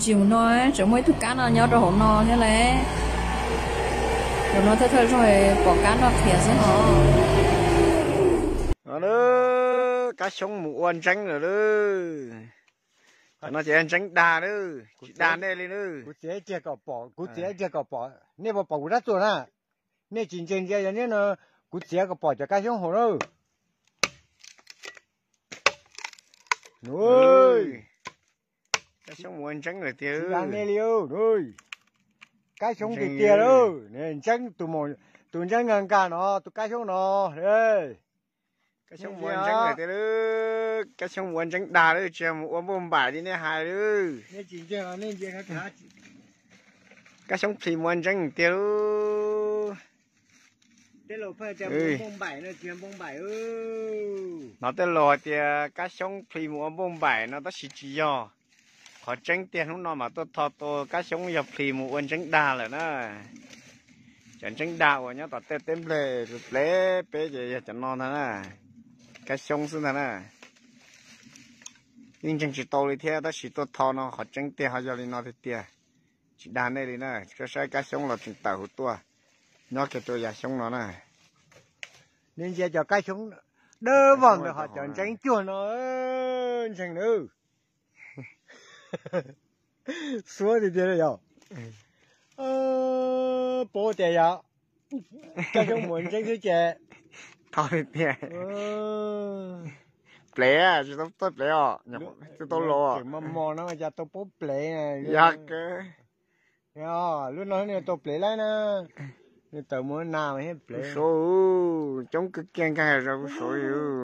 Tsis mus no, tseem muaj ib tug kab no nyob rau hauv no thiab lauj. Hauv no thawj thawj zaug pom kab no qhiav xwb hos. Kab xyoob mus ua ntseeb lawm lauj. Cov no ces ntseeb dag lauj, tsis dag nej li lauj. Kuv txiav kiag kom pom, kuv txiav kiag kom pom, nej puas pom kuv rab txuas na? Nej tsis ntseeg ntsia yog niaj no, kuv txiav kom pom cov kab xyoob hauv na. Kab xyoob mus ua ntseeb lawm tiag. Tsis dag nej li, kab xyoob tiag tiag lauj. Ntseeb, tus ntseeb nkag nkag no, tus kab xyoob no. Kab xyoob mus ua ntseeb lawm tiag lauj, kab xyoob mus ua ntseeb dag lauj, tsis yog mus ua npauj npaim li nej hais lauj. Kab xyoob plhis mus ua ntseeb tiag lauj. Hnov tej laus hais tias kab xyoob plhis mus ua npauj npaim no tab sis tsis yog. Qhov tseeb tiag hnub no mas tuaj tho tau kab xyoob yog plhis mus ua ntseeb dag lawm na. Cov ntseeb dag uas nyob tom tej teb nplej plev peb ces yog cov no ntag na. Kab xyoob xwb ntag na. Yeej ntseeg tsis tau li thiab tab sis tuaj tho no qhov tseeb tiag ho yog li no tiag tiag. Tsis dag nej li na, saib kab xyoob los tseem tawm huv tuaj, nyob kiag rau yav xyoob no na. Nej ntsia cov kab xyoob dawb vog ntawd ho cov ntseeb cuag no, ntseeg nawb. Xuab tiag tiag yog. Paub tias yog kab xyoob mus ua ntseeb xwb ces tho tiag tiag. Plev, tsis tau plev os, tsis tau los. Mos mos no cas tau paub plev. Yog kawg. Lub no nws tau plev laib na, nws tawm mus na mas thiaj plev. Suav, coob kawg kiag nkag zog kuv suav.